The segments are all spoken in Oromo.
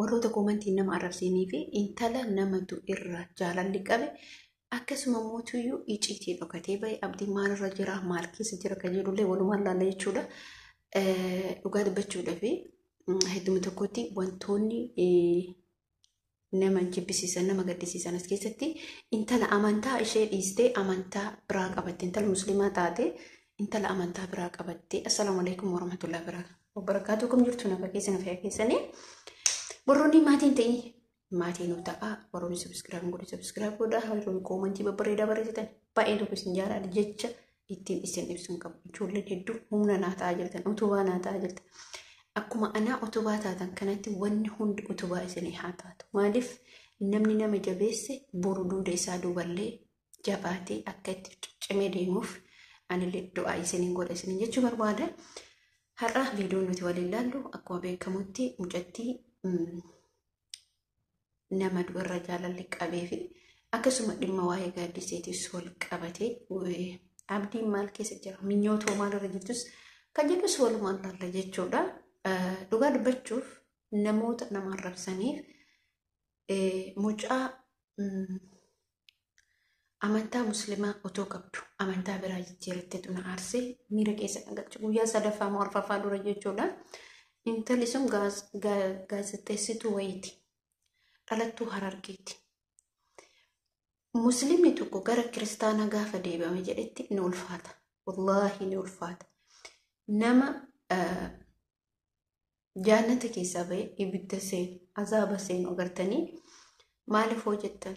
Warroota koomantiin nama arrabsinii fi intala namatu irra jaalalli qabe akkasuma mootuyyuu iciitii dhokatee bahe abdiin maalirra jira maal keessa jira kan jedhullee walumaan laalla jechuudha. Dhugaa dubbachuudhaa fi hedduma tokkotti wantoonni nama jibbisiisan nama gaddisiisan as keessatti intala amantaa ishee dhiistee amantaa biraa qabatte intala musliimaa taate intala amantaa biraa qabatte. Assalaamu alaikum warahmatullahi wabarakaatuh. Kam jirtu nafa keessan fayyaa keessanii warroonni maatiin ta'ii maatii nu ta'a, warroonni subscribe godhe subscribe godha, warroonni koomantii babbareedaa barreessitan baay'ee tokko isin jaalladha jecha ittiin isin ibsuun qabu. Ijoolleen hedduu humna naa ta'aa jirtan, utubaa naa ta'aa jirtan. Akkuma anaa utubaa taatan kanatti wanni hundi utubaa isinii haa taatu. Maaliif namni nama jabeesse boru duuda isaa duuballee jabaatee akka itti cimee deemuuf anillee du'aa isiniin godha isiniin jechuu barbaada. Har'a viidiyoon nuti waliin ilaallu akkuma beekamutti mucattii nama du'arra jaalalli qabee fi akkasuma dhimma waa'ee gaaddiseetis wal qabatee abdiin maal keessa jira minyootoo maalirra jirtus kan jedhus walumaan laalla jechuudha. Dhugaa dubbachuuf namoota nama arrabsaniif mucaa amantaa musliimaa otoo qabdu amantaa biraa jijjiiratte na aarsee miira keessa kan galche guyyaa sadaffaa moo arfaffaa dura jechuudha. Intalli sun gaazexeessituu wayiiti. Dhalattuu Harargeeti. Musliimni tokko gara kiristaanaa gaafa deebame jedhetti ni ulfaata. Wallaahi ni ulfaata. Nama jaannata keessaa bahee ibidda seenu, azaaba seenu agartanii maaliif hoo jettan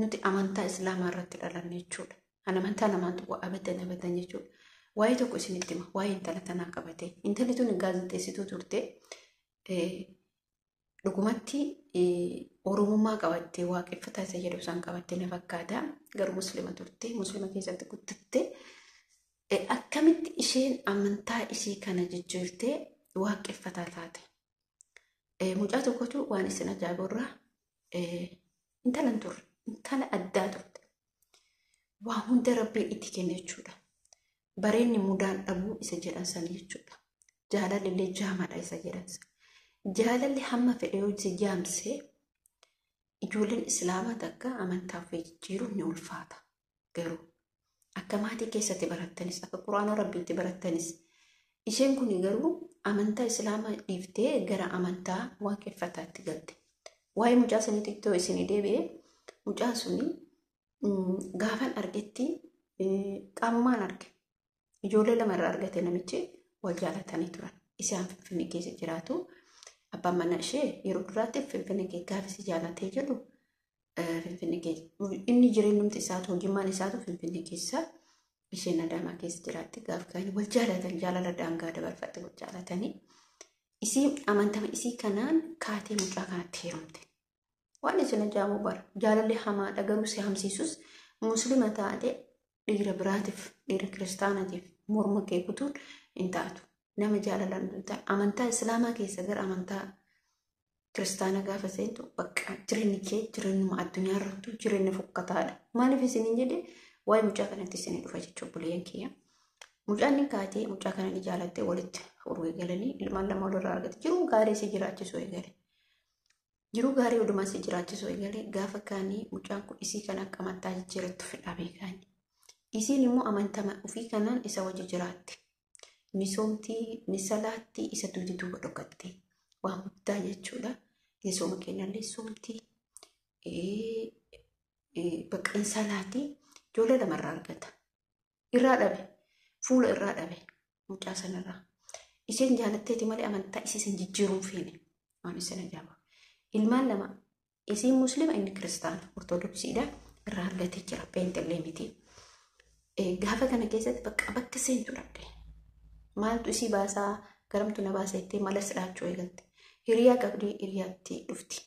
nuti amantaa islaamaa irratti dhalanne jechuudha. Kan amantaa namaan tokko abadan abadan jechuudha. Waa'ee tokko isinitti hima. Waa'ee intala tanaa qabate. Intalli tun gaazexeessituu turte. Dhugumatti Oromummaa qabattee waaqeffataa isa jedhu isaan qabattee na fakkaata. Garuu musliima turte. Musliima keessatti guddatte. Akkamitti isheen amantaa ishii kana jijjiirtee waaqeffataa taate? Mucaa tokkotu waan isin ajaa'ibu irraa intala hin turre. Intala addaa turte. Waa hunda rabbiin itti kenne jechuudha. Bareenni mudaan dhabuu isa jedhan san jechuudha. Jaalalli illee jaamaadha isa jedhan san. Jaalalli hamma fedhe yoo si jaamse ijoolleen islaamaa takka amantaa ofii jijjiiruun ni ulfaata. Garuu akka maatii keessatti barattanis akka quraana rabbiitti barattanis isheen kun garuu amantaa islaamaa dhiiftee gara amantaa waaqeffataatti galte. Waa'ee mucaa saniitti ittoo isinii deebi'ee mucaan suni gaafan argetti qaamumaan arge. Ijoollee lama irraa argate namichi wal jaalatanii turan. Isaan Finfinnee keessa jiraatu. Abbaan manaa ishee yeroo duraatti Finfinnee keessa gaafa si jaalatee jedhu Finfinnee keessa. Inni jireenyumti isaatu hojimmaan isaatu Finfinnee keessa isheen Adaamaa keessa jiraatti. Gaaf kaanii wal jaalatan jaalala daangaa dabarfatte wal jaalatanii. Isii amantama isii kanaan kaatee mucaa kanatti heerumte. Waan isin ajaa'ibu bara jaalalli hamaadha garuu si hamsiisus musliima taate dhiira biraatiif dhiira kiristaanaatiif morma kee kutuun hin taatu. Nama jaalalaan hin taane amantaa islaamaa keessa gara amantaa kiristaanaa gaafa seentu bakka jireenyi kee jireenyuma addunyaa irrattuu jireenya fokkataadha. Maaliif isiniin jedhe waa'ee mucaa kanatti isinii dhufa jechuudha obboleeyyan kiyya. Mucaan ni kaatee mucaa kana ni jaalattee walitti horuu eegalanii ilmaan lama walirraa argate jiruu gaarii si jiraachisuu eegale. Jiruu gaarii odumaa si jiraachisuu eegale gaafa kaanii mucaan kun isii kana akka amantaa jijjiirattu fedhaa beekaani. Isiin immoo amantaa ofii kanaan isa wajji jiraatti. Ni soomtii, ni salaatti, isa duuti duuba dhokatte. Waan guddaa jechuudha. Ni sooma kennallee soomtii. Bakka hin salaatti. Ijoollee lamarraa argata. Irraa dhabe. Fuula irraa dhabe. Mucaa sanarraa. Isheen jaalatteeti malee amantaa isii san jijjiiruun feene. Waan isin ajaa'iba. Ilmaan lama isiin musliima inni kiristaana ortodoksiidha. Irraa argatee jira. Peenxellee miti. Gaafa kana keessatti bakka bakka seentu dhabde. Maaltu isii baasaa garamtu na baasa jettee malas dhaachuu eegalte. Hiriyaa qabdii hiriyaatti dhufti.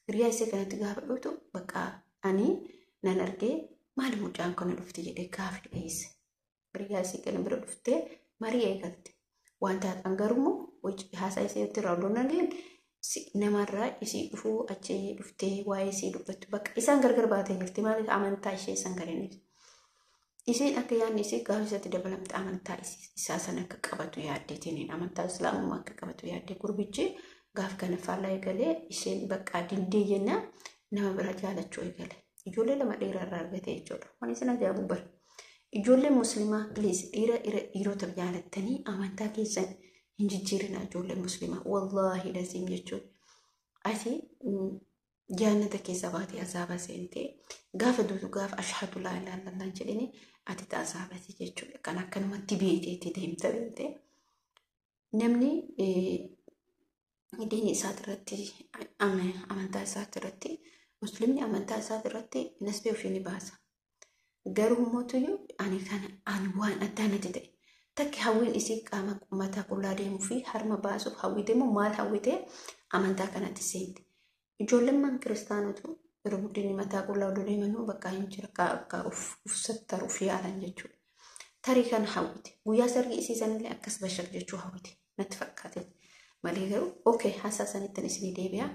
Hiriyaa isee kanatti gaafa dhuftu bakka ani nan argee maali mucaan kana dhufti jedhee gaafa dhiyeesse. Hiriyaa isee kana bira dhuftee marii eegalte. Waan taatan garuu haasaa isee irraa odoon namarraa isii dhufuu achi dhuftee waa'ee isii dubbattu bakka isaan gargar baatee jirti maaliif amantaa ishee isaan galaniif. Isheen akka yaadni ishee gaafa isatti dabalamte amantaa isaa sana akka qabatu yaaddeetiin amantaa islaamummaa akka qabatu yaaddee gurbichi Gaaf kana faallaa eegalee isheen bakka dindee jennaan nama bira jaalachuu eegale. Ijoollee lama dhiira irraa argate jechuudha. Waan isin ajaa'ibu bara. Ijoollee musliimaa please dhiira dhiirota jaalattanii amantaa keessan hin jijjiirinaa ijoollee musliimaa. Wallaahi laziim jechuudha. Ati jaannata keessa baatee azaaba seentee gaafa duutu gaafa ashhadu laa ilaaha illallah jedhini ati azaabati jechuudha. Kan akkanumatti beeteetti deemta beekte. Namni diinii isaatirratti amantaa isaatirratti muslimni amantaa isaatirratti nasbee ofii ni baasa. Garuu mootuyyuu ani kana ani waan addaa natti ta'e. Takki hawwiin isii qaama mataa qullaa deemuu fi harma baasuuf hawwite immoo maal hawwite amantaa kanatti seente. Ijoolleen kiristaanatu yeroo guddinni mataa qullaa odoo deemanuu bakka hin jira akka of sattaruuf yaalan jechuudha. Tarii kana hawwite. Guyyaa sargii isii sanillee akkas bashaq jechuu hawwite natti fakkaate. Malee garuu okay haasaa sanittan isinii deebi'a.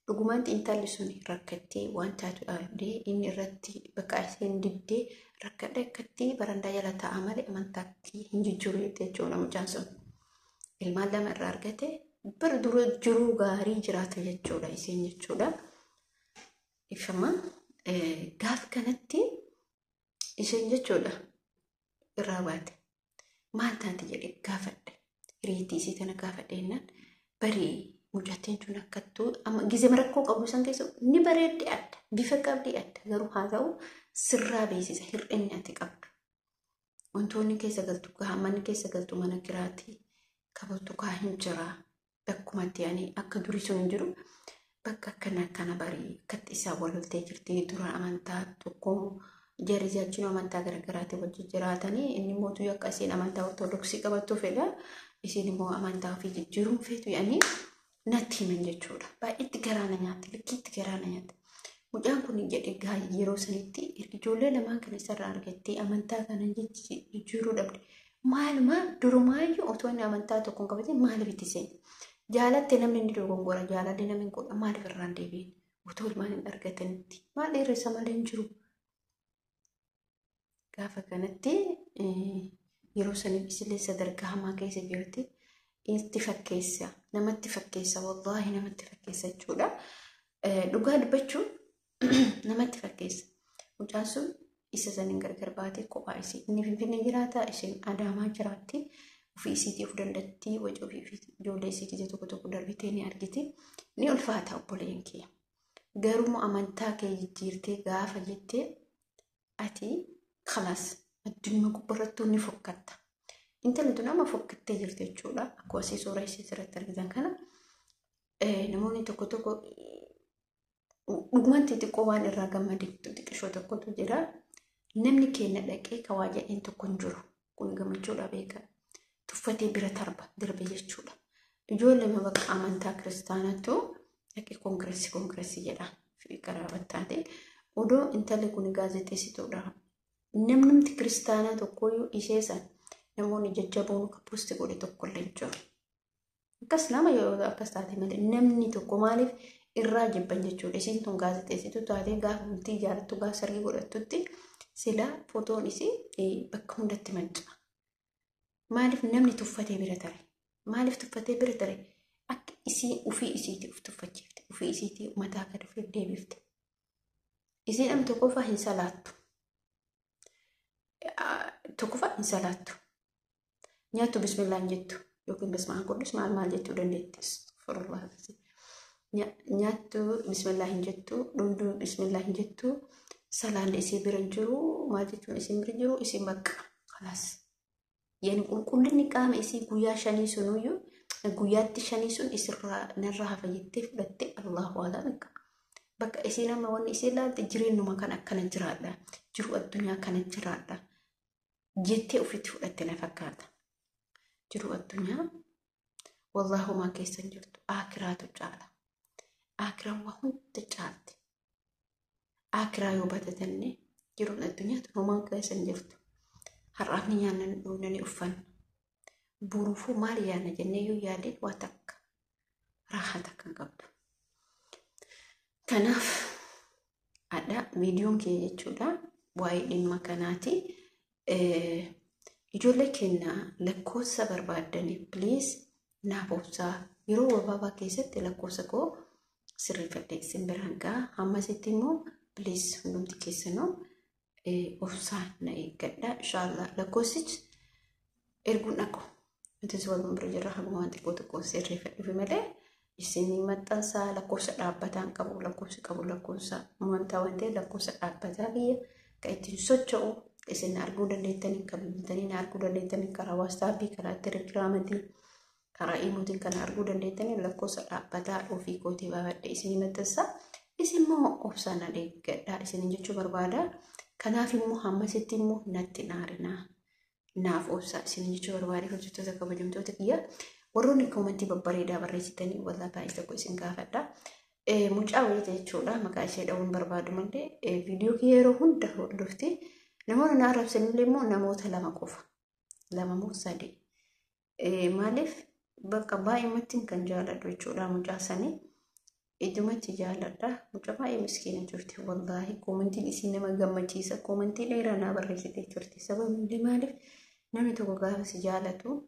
Dhugumaan intalli sun rakkattee waan taatu dhabdee inni irratti bakka isheen diddee rakkadhe akkatti barandaa jala taa'a malee amantaa hin jijjiiru jettee jechuudha mucaan sun. Ilmaan lama irraa argate bara dura jiruu gaarii jiraata jechuudha isheen jechuudha. Ifama gaaf kanatti isheen jechuudha irraa baate maal taate jedhee gaafadhe. Hiriitii isii tana gaafadhe jennaan barii mucattiin tun akkattuu amma gizee rakkoo qabu san keessa ni bareeddi adda bifa qabdi adda garuu haa ta'u sirraa beeksisa hir'inni ati qabdu. Wantoonni keessa galtu gahaa manni keessa galtu mana kiraatii kabaltu gaa hin jiraa bakkumatti ani akka durii sun hin jiru bakka akkana akkana barii akkatti isaa waloltee jirti dura amantaa tokko jarri jaachuun amantaa garaagaraatiin wajjin jiraatanii inni mootuu akka isheen amantaa ortodoksii qabattuu fedha isheen immoo amantaa ofii jijjiiruun feetu jedhanii natti himan jechuudha. Baay'eetti garaa na nyaatti likkiitti garaa na nyaatti. Mucaan kun jedhe gaa yeroo sanitti ijoollee lamaan kana isarraa argattee amantaa kana jijjiiruu dhabde. Maaluma durumaayyuu otoo inni amantaa tokko hin qabatin maaliif itti seene? Jaalatte namni inni dogongora jaalalli namni godha maaliif irraan deebiin? Otoo ilmaan hin argatanitti maal dhiirri isa malee hin jiru? Gaafa kanatti yeroo saniif isillee sadarkaa hamaa keessa jirti. Itti fakkeessa namatti fakkeessa wallaahi namatti fakkeessa jechuudha. Dhugaa dubbachuun namatti fakkeessa. Mucaan sun isa saniin gargar baatee kophaa isii inni Finfinnee jiraata isheen Adaamaa jiraatti. Ofii isiitii of dandatti waca ofii fi ijoollee isii keessa tokko tokko darbitee ni argiti. Ni ulfaata obboleen kee. Garuu amantaa kee jijjiirtee gaafa jettee ati kalaas addunyaa gubbaarrattuu ni fokkatta. Intalli tun amma fokkattee jirti jechuudha. Akkuma asii suuraa ishee asirratti argitan kana namoonni tokko tokko dhugumatti xixiqqoo waan irraa gammade xixiqqishoo tokkotu jira. Namni keenya dhaqee kawaa jedheen tokko hin jiru. Kun gammachuudha beeka. Tuffatee bira tarba darbe jechuudha. Ijoollee bakka amantaa kiristaanattu dhaqee koongireesii koongireesii jedha. Karaa battaate. Odoo intalli kun gaazexeessituudha. Namnumti kiristaanaa tokkoyyuu ishee san namoonni jajjaboon akka poosti godhe tokkollee hin jiru. Akkas nama yoo akkas taate malee namni tokko maaliif irraa jibban jechuudha. Isiin tun gaazexeessituu taatee gaafa bultii ijaarattu gaafa sargii godhattutti sila footoon isii bakka hundatti manca'a. Maaliif namni tuffatee bira tare? Maaliif tuffatee bira tare? Akka isii ofii isiitii of tuffachiifte ofii isiitii mataa gad ofiif deebifte. Isiin amma tokkoffaa hin salaattu. Tokkoffaa hin salaattu. Nyaattu bismillah hin jettu yookiin bismaan qudus maal maal jechuu dandeetti. Nyaattu bismillah hin jettu, dhugduu bismillah hin jettu, salaanni isii bira hin jiru, maal jechuun isii bira hin jiru, isiin bakka kalaas. Yani qulqullinni qaama isii guyyaa shanii sunuyyuu guyyaatti shanii sun isirraa narraa hafa jettee fudhattee Allahu a'lam. Bakka isiin amma wanni isiin laalte jireenyuma kan akkana jiraadha. Jiru addunyaa kana jiraadha. Jettee ofitti fudhatte na fakkaata. Jiru addunyaa wallaahumaa keessa hin jirtu. Akiraatu caala. Akiraan waa hunda caalti. Akiraa yoo batatanne jiruun addunyaa homaa keessa hin jirtu. Har'aaf ni nyaanna ni dhugna ni uffanna. Boruufuu maal yaadna jennee yoo yaadne waa takka raahaa takka hin qabdu. Kanaaf adha viidiyoon kee jechuudha waa'ee dhimma kanaati. Ijoollee keenya lakkoofsa barbaaddanii please Naaf obsaa, yeroo gabaabaa keessatti lakkoofsa koo sirreeffadhee isin biraan ga'a. Hammasitti immoo please hundumti keessanuu obsaa na eeggadha. Inshaallah lakkoofsichi erguun dhaqu. Nutis waluma bira jirra, haguma waan xiqqoo xiqqoo sirreeffadhuufi malee isin maxxansaa lakkoofsa dhaabbataan qabu, lakkoofsi qabu lakkoofsa amantaa waan ta'eef lakkoofsa dhaabbataa biyya kan ittiin socho'u isin arguu dandeettanii, kan bilbiltanii na arguu dandeettanii, karaa WhatsAppii, karaa Telegiraamatii, karaa Imootiin kan arguu dandeettanii lakkoofsa dhaabbataa ofii kootii baafadhe isin maxxansa. Isin immoo obsaan na eeggadha isin jechuu barbaada. Kanaaf immoo hammasitti immoo natti naarinaa. Naaf obsaa isin jechuu barbaade, hojjettoota kabajamtoota kiyya. Warroonni koomentii babbareedaa barreessitanii walaa baay'ee tokko isin gaafadha. Mucaa wayita jechuudha, maqaa ishee dha'uun barbaadu malee viidiyoo kiyya yeroo hunda hordofti. Namoonni na arrabsanillee immoo namoota lama qofa. Lama moo sadi. Maaliif bakka baay'umatti kan jaaladhu jechuudha mucaa sanii. Ijumatti jaaladha. Mucaa baay'ee miskiina jirti. Wallaahi koomentiin isii nama gammachiisa. Koomentii dheeraa naa barreessitee turte. Sababni maaliif, namni tokko gaafa si jaalatu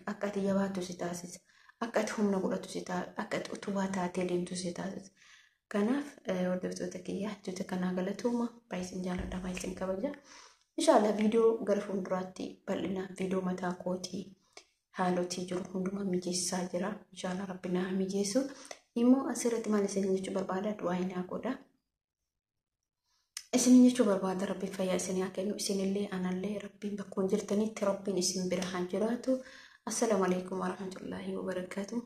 akka ati jabaattu si taasisa. Akka ati humna godhatu si taasisa. Akka ati utubaa taatee deemtu si taasisa. Kanaaf hordoftoota kiyyaa, hojjeta kanaa galatooma. Baay'ee isin jaaladha. Baay'ee isin kabaja. Inshaallah viidiyoo gara fuulduraatti bal'inaan viidiyoo mataa kootii haalotii jiru hundumaa mijeessaa jira. Inshaallah rabbi naa mijeessu. Immoo asirratti maal isin jechuu barbaada? Du'aa naa godha. Isin jechuu barbaada, rabbiin fayyaa isin haa kennu. Isinillee anallee rabbiin bakkuma jirtanitti rabbiin isin bira haa jiraatu. Assalaamu alaikum warahmatullaahi wabarakaatu.